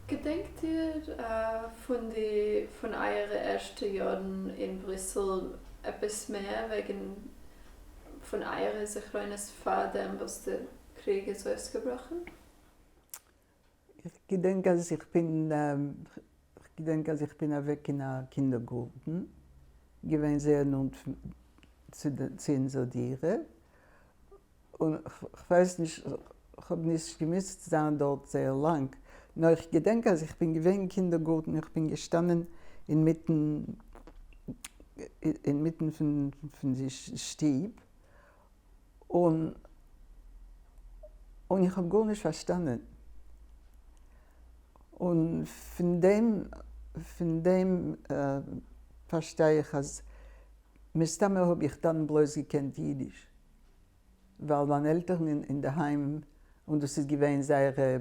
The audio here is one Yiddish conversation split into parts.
געדענקט איר פון די פון אייערע ערשטע יארן אין בריסל עפעס מער וועגן פון אייערע זכרונות פאר דעם וואס די קריג איז אויסגעבראכן? איך געדענק אז איך בין איך געדענק אז איך בין אוועק אין א קינדערגארטן, געווען זייער נאנט צו צו אונזער דירה, און כ'ווייס נישט, כ'האב נישט געמוזט זיין דארט זייער לאנג, נאר איך געדענק אז איך בין געווען אין קינדערגארטן, איך בין געשטאנען אינמיטן אינמיטן פון פון די שטוב, און און איך האב גארנישט פארשטאנען, און פון דעם פון דעם פארשטיי איך אז מסתמא האב איך דאן בלויז געקענט אידיש, ווייל מיין עלטערן אינדערהיים, און דאס איז געווען זייערע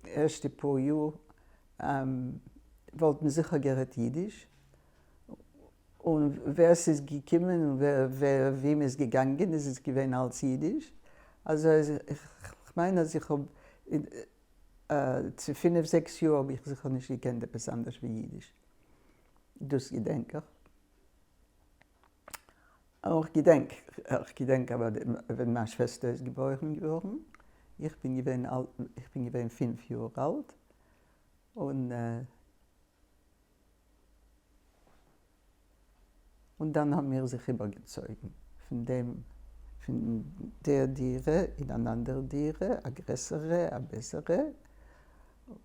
ערשטע פאר יאר, וואלטן זיכער גערעדט אידיש, און ווער ס'איז געקומען און ווער ווי מ'איז געגאנגען איז עס געווען אלץ אידיש, אזוי אז איך מיין אז איך האב צו פינף זעקס יאר האב איך זיכער נישט געקענט עפעס אנדערש ווי אידיש, דאס געדענק איך. איך געדענק, איך געדענק אבער ווען מיין שוועסטער איז געבוירן געווארן, איך בין געווען אלט, איך בין געווען פינף יאר אלט, און און דאן האבן מיר זיך איבערגעצויגן פון דעם, פון דער דירה אין אן אנדערע דירה, א גרעסערע, א בעסערע,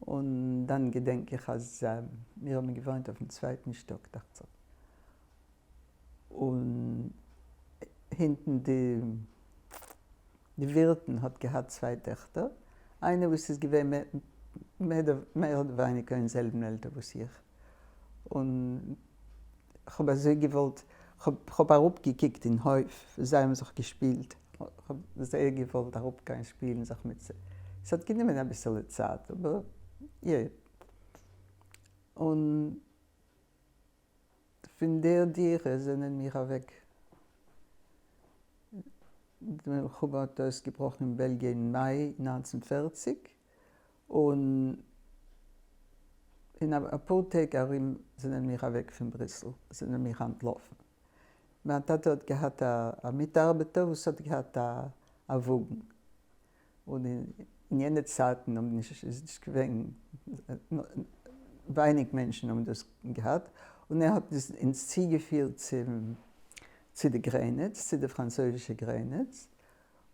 און דאן געדענק איך אז מיר האבן געוואוינט אויפן צווייטן שטאק דאכט זיך, און הינטן די די ווירטן האט געהאט צוויי טעכטער, איינע וואס איז געווען מער אדער ווייניגער אין זעלבן עלטער וואס איך, און כ'האב אזוי געוואלט, כ'האב אראפגעקוקט אין הויף וואו זיי האבן זיך געשפילט, כ'האב זייער געוואלט אראפגיין שפילן זיך מיט זיי, ס'האט גענומען אביסעלע צייט אבער יא, און פון דער דירה זענען מיר אוועק. די מלחמה האט אויסגעבראכן אין בעלגיע אין מאי 1940, און אין אפאר טעג ארום זענען מיר אוועק פון בריסל, זענען מיר אנטלאפן. מיין טאטע האט געהאט א מיטארבעטער וואס האט געהאט א וואגן, און אין יענע צייטן האבן נישט, איז נישט געווען, ווייניג מענטשן האבן דאס געהאט, און ער האט אונז צוגעפירט צום, צו די גרעניץ, צו די פראנצויזישע גרעניץ,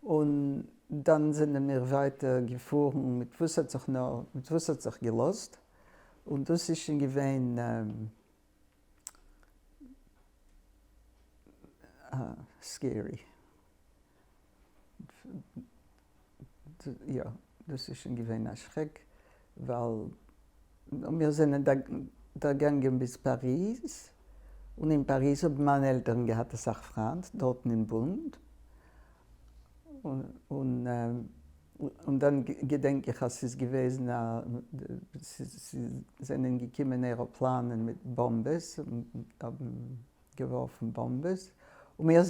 און דאן זענען מיר ווייטער געפארן מיט וואס האט זיך נאר, מיט וואס האט זיך געלאזט, און דאס איז שוין געווען scary. יא, דאס איז שוין געווען א שרעק, ווייל מיר זענען דערגאנגען ביז פאריז, און אין פאריז האבן מיינע עלטערן געהאט אסאך פריינט דארטן אין בונד, און דאן געדענק איך אז ס'איז געוועזן א, ס'זענען געקומען עראפלאנען מיט באמבעס און האבן געווארפן באמבעס, און מיר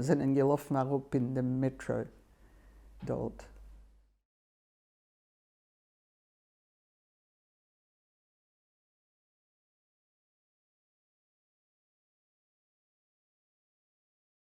זענען געלאפן אראפ אין דעם מעטרא דארט.